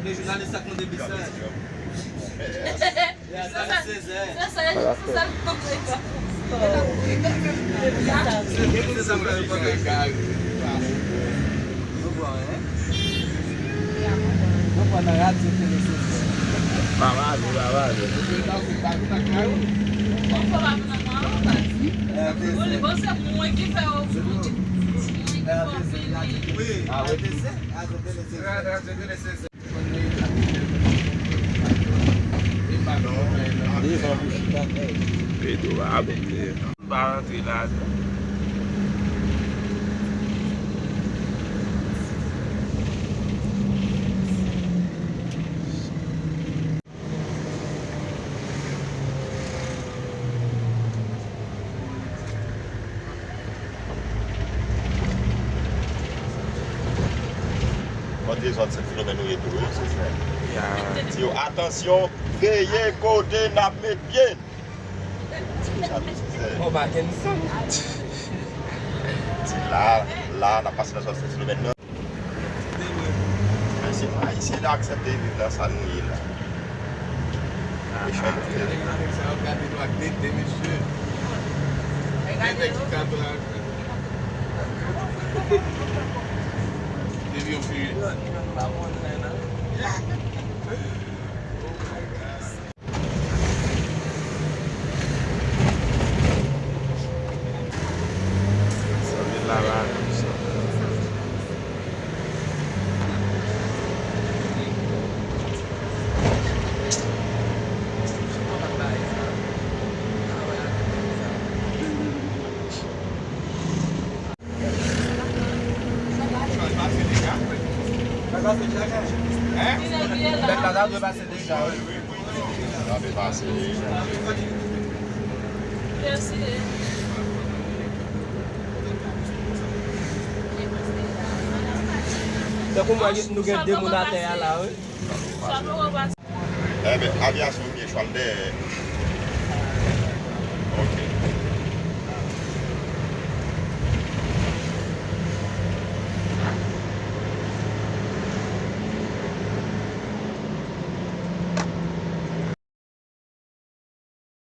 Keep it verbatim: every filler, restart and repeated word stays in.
Jounalis ak nou depi sa. Sa, sa, sa, sa, Devan pou chita nèg. Pedro va abite. M pa rantre ladan. Kote zòn Sent Filomèn ou ye tou, wi, se frè. Di yo, atansyon, veye kote n ap met pye n. Ti sa tou, se frè. Oh, Mackenson. Di la, la, n ap pase nan zòn Sent Filomèn nan. Men se pa Ayisyen, n aksepte viv nan sa nou ye la. Mechan nou ye. Nèg sa yo gade nou ak de, de mesye. Nèg ki ka pran. Depi yon fiyèt. Bèt la ta dwe pase deja, wi. Sa te pase. Tankou mwen, nou gen de moun atè a la, wi. Enben, avyasyon byen chwal dèyè.